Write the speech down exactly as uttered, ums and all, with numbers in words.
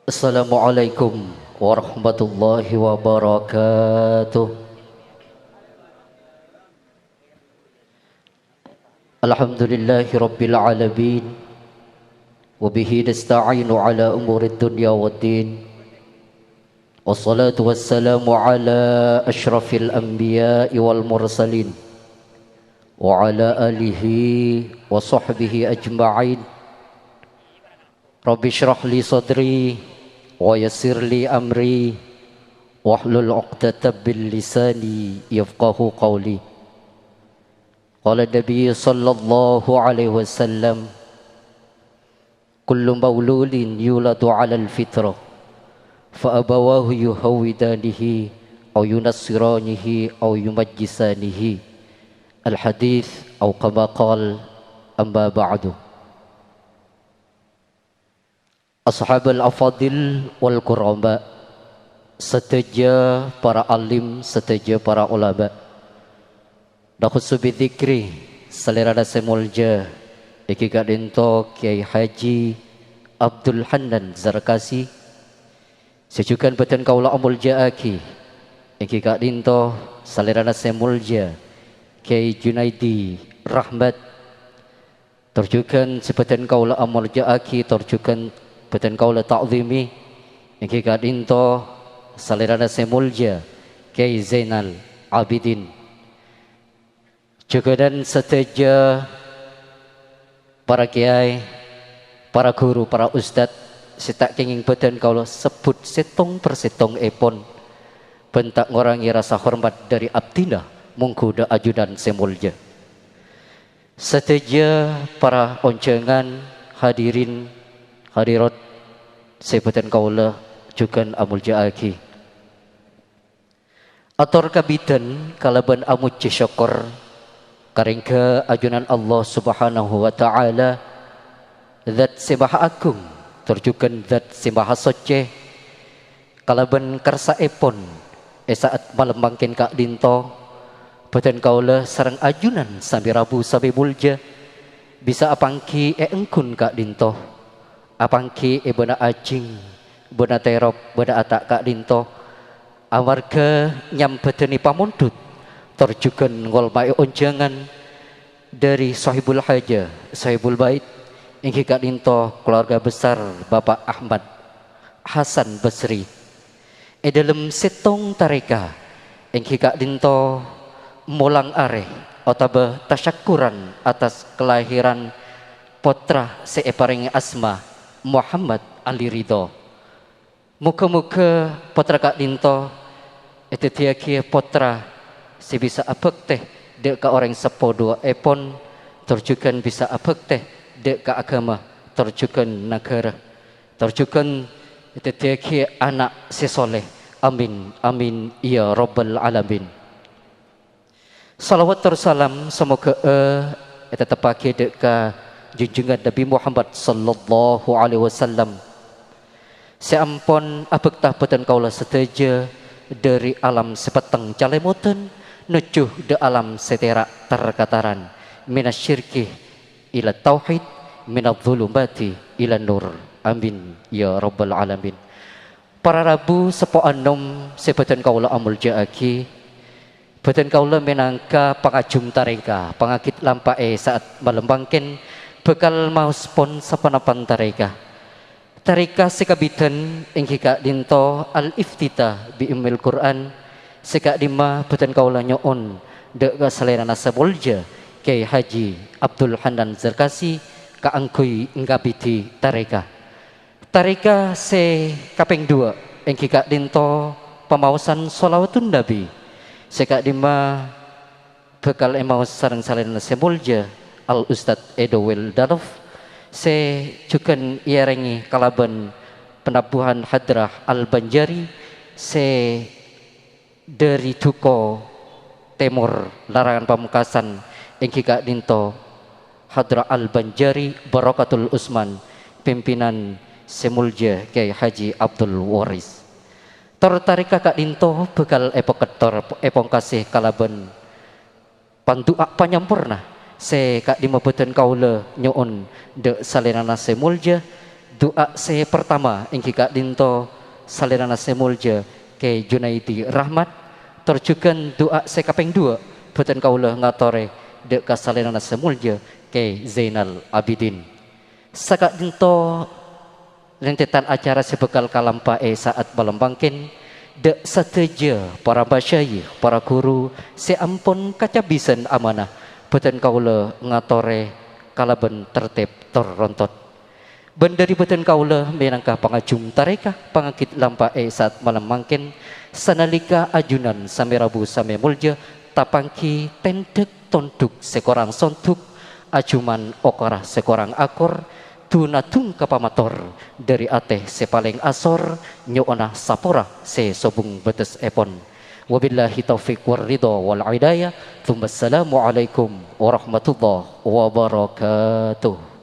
Assalamualaikum warahmatullahi wabarakatuh. Alhamdulillahi rabbil alamin. Wa bihi nasta'inu ala umurid dunya waddin. Wassalatu wassalamu ala asyrafil anbiya'i wal mursalin. Wa ala alihi wa sahbihi ajma'in. Rabbi shrah li sadri wa yassir li amri wahlul 'uqdatam min lisani yafqahu qawli. Qala Nabi sallallahu alaihi wasallam, "Kullu mauludin yuladu 'alal fitrah, fa abawahu yuhawwidanihi aw yunassiranihi aw yumajjisanihi." Al-hadits, aw kama qal, amma ba'du. Ashabul afadil wal kurama, sadhâjâ para alim, sadhâjâ para ulama. Nakhussu bidzikri salèrana sè molja, èngghi ka'dinto Kyai Haji Abdul Hannan Zarkasi, sè jhughân bâdhân kaulâ amolja'aghi, èngghi ka'dinto salèrana sè molja Kyai Junaidi Rahmat, tor jhughân sè bâdhân kaulâ amolja'aghi, tor jhughân bâdhân kaulâ ta'dhimi, èngghi ka'dinto salèrana sè molja Kyai Zainal Abidin. Jhughân sadhâjâ para kyai, para ghuru, para ustad sè ta' kèngèng bâdhân kaulâ sebbhut sèttong per sèttongèpon, bân ta' ngorangè rasa hormat dhâri abdhina mongghu dâ' ajunan sè molja. Sadhâjâ para onjhângan, hadirin, hadirat sè bâdhân kaulâ jhughân amolja'aghi. Ator kabidhân kalabân amojhi sokkor ka rèngghâ ajunan Allah Subhanahu wa Ta'ala, Dzat sè Maha Agung, tor jhughân Dzat sè Maha Soccè, kalabân kersaèpon, è sa'at malem mangkèn ka'dinto, bâdhân kaulâ sareng ajunan samè rabu samè molja, bisa apangghi è engghun ka'dinto, apangghi è bâna ajing, bâna tèrop, bâna ata' ka'dinto, amarghâ nyambhâdhâni pamondhut, tor jhughân ngolmaè onjhângan, dhâri Sohibul Haja, Sohibul Bait, èngghi ka'dinto kalowarga besar Bapak Ahmad Hasan Basri. È dhâlem sèttong tarèka, èngghi ka'dinto molang arè otabâ tasyakkuran atas kalahiran pottra sè èparèngè asma Muhammad Ali Ridho. Mogâ-mogâ pottra ka'dinto èdhâddhiyâghi pottra sè bisa abhâktè dâ' ka orèng seppo duwâ'èpon, tor jhughân bisa abhâktè dâ' ka aghâma, tor jhughân naghârâ, tor jhughân èdhâddhiyâghi ana' sè soleh. Amin, amin, ya rabbal alamin. Shalawat tor salam samoghâ'â ètateppaghi dâ' ka Junjungan Nabi Muhammad sallallahu alaihi wasallam, sè ampon abhâkta bâdhân kaulâ sadhâjâ dhâri alam sè petteng calèmodhân nojjhu dâ' alam sè tèra' tar-kataran, minasyirki ila tauhid, minadz-dzulumati ilan nur. Amin, ya rabbal alamin. Para rabu seppo anom sè bâdhân kaulâ amoljâ'aghi, bâdhân kaulâ mènangka pangajhum tarèka, pangagit lampa'è sa'at malem mangkèn bhâkal maos pon-saponapan tarèka. Tarèka sè kabidhân èngghi ka'dinto Al-Iftitah bi Ummil Qur'an, sè ka'dimma bâdhân kaulâ nyo'on dâ' ka salèrana sè molja Kyai Haji Abdul Hannan Zarkasi kaangghuy ngabidhi tarèka. Tarèka sè kapèng duwâ' èngghi ka'dinto pamaosan shalawatun Nabi, sè ka'dimma bhâkal èmaos sareng salèrana sè molja Al Ustadz Edo Wildanov, sè jhughân èarèngè kalabân panabbuhan Hadrah Al Banjari sè dhâri duko tèmor larangan Pamekasan, èngghi ka'dinto Hadrah Al Banjari Barokatul Usman, pimpinan sè molja Kyai Haji Abdul Waris. Tor tarèka ka'dinto bhâkal èpakettor, èpongkasè kalabân pandu'a panyamporna sè ka'dimma bâdhân kaulâ nyo'on dâ' salèrana sè molja, Du'a sè partama èngghi ka'dinto salèrana sè molja Kè Junaidi Rahmat, tor jhughân du'a sè kapèng duwâ' bhâdhân kaulâ ngatorè dâ' ka salèrana sè molja Kè Zainal Abidin. Saka'dinto lèntètan acara sè bhâkal kalampa'è sa'at malem mangkèn, dâ' sadhâjâ para masyayikh, para ghuru sè ampon kacabisân amanah, bhâdhân kaulâ ngatorè kalabân tertib tor rontot. Bân dhâri bhâdhân kaulâ mènangka pangajhum tarèka pangagit lampa'è sa'at malem mangkèn, sanalèka ajunan samè rabu samè molja, tapangghi tèndhâk tondhuk sè korang sondhuk, ajhuman okara sè korang akor, dhun-adhung ka pamator dhâri atè sè palèng asor, nyo'ona sapora sè sobung bâtessèpon. Wabillahi taufiq war ridha wal hidayah. Tsummassalamualaikum warahmatullahi wabarakatuh.